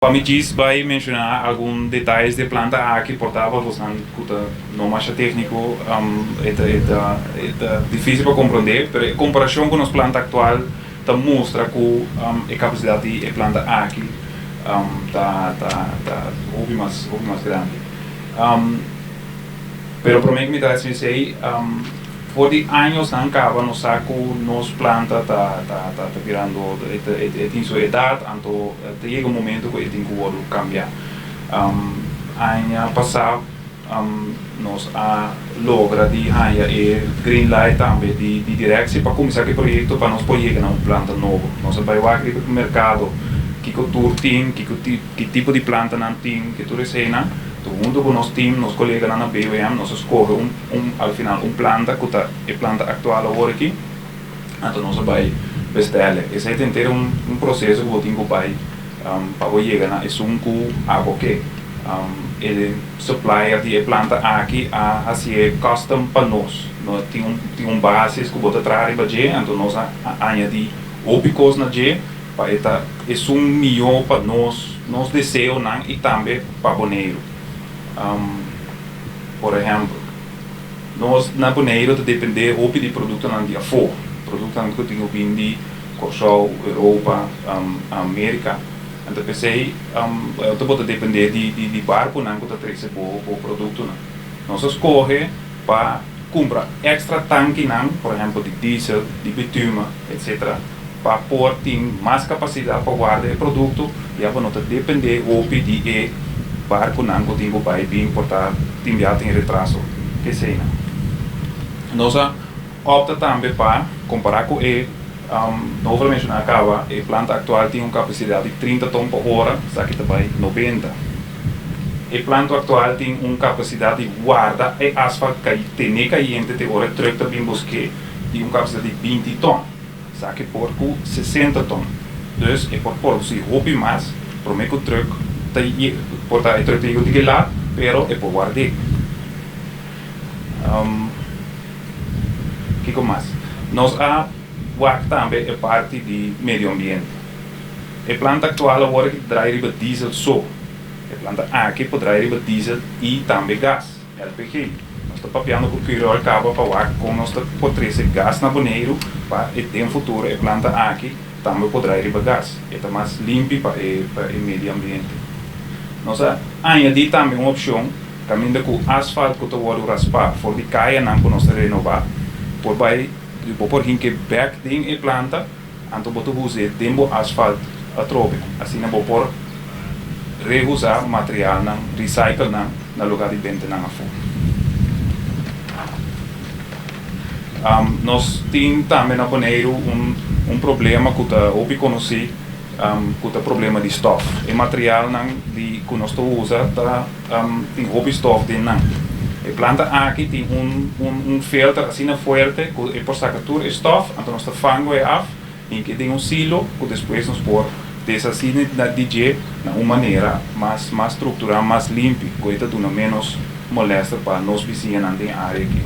Pa mi djis bai menshoná algun detayes di e planta aki, por ta pa bosnan ku ta no masha tékniko e ta e ta e ta difísil pa komprondé, pero e komparashon ku nos planta aktual ta mustra ku e kapasidat di e planta aki ta ta ta hopi mas hopi mas grandi. Pero promé ku mi ta hasi esei, for di añosnan kaba nos sa ku nos planta ta ta ta birando, e tin su edat, anto ta yega un momento ku e tin ku wòrdu kambiá. Aña pasá nos a logra di haña e green light tambe di di direksie pa kuminsá ku e proyekto pa nos por yega na un planta nobo. Nos a bai wak riba e merkado kiko tur tin, kiko ki tipo di plantanan tin, ki tur eseinan. Anto hunto ku nos team, nos koleganan na BOM, nos a skohe un un al final un planta ku ta e planta aktual awor aki, anto nos a bai bestèl'e. Esei ta henter un un proseso ku bo tin ku bai pa bo yega na esun ku abo ke. E supplier di e planta aki a hasié custom pa nos. No tin un tin un basis ku bo ta traha riba dje, anto nos a añadí hopi kos na dje pa e ta esun mihó pa nos, nos deseonan i tambe pa Boneiru. Por ehèmpel, nos na Boneiru ta dependé hopi di produktonan di afó, produktonan ku tin ku bin di Kòrsou, Europa, Amerika. Anto p'esei ta bo ta dependé di barkunan ku ta trese bo produktonan. Nos a skohe pa kumpra èkstra tankinan, por ehèmpel di diesel, di bitumen, etsetera. Pa por tin mas kapasidat pa warda e produkto, ya bo no ta dependé hopi di e barkunan ku tin ku bai bin por ta tin bia tin retraso keseinan. Nos a opta tambe pa kompará ku e Novel menshoná kaba, e planta aktual tin un kapasidat di 30 ton pa ora, esaki ta bai 90. E planta aktual tin un kapasidat di warda e asfalt tene kayente te ora e trùk ta bin busk'é di un kapasidat di 20 ton. Esaki por ku 60 ton. Dus e por produsí hopi mas promé ku trùk ta por ta e trùk ta yega un tiki lat, pero e por ward'é. Kiko mas? Nos a wak tambe e parti di medio ambiente. E planta aktual awor aki ta drai riba diesel so. E planta aki por drai riba diesel i tambe gas. LPG. Nos ta papiando ku Curoil kaba pa wak kon nos ta por trese gas na Boneiru pa e den futuro e planta aki tambe por drai riba gas. E ta mas limpi pa e pa e medio ambiente. Nos a añadi tambe un opshon kaminda ku asfalt ku ta wòrdu raspá for di kayanan ku nos ta renobá por bai bo por hinke bèk den e planta. Anto bo ta huz'é den bo asfalt atrobe. Asina bo por rehuzá materialnan, recycle nan, na lugá di bente nan afó. Nos tin tambe na Boneiru un problema ku ta hopi konosí, ku ta problema di stòf. E materialnan di ku nos ta usa ta tin hopi stòf den nan. E planta aki tin un filter asina fuerte ku e por saka tur e stòf, anto nos ta fango e af i den un silo ku despues nos por deshasí di dje na un manera mas mas strukturá, mas limpi, ku e ta duna ménos molèster pa nos bisiñanan den e área aki.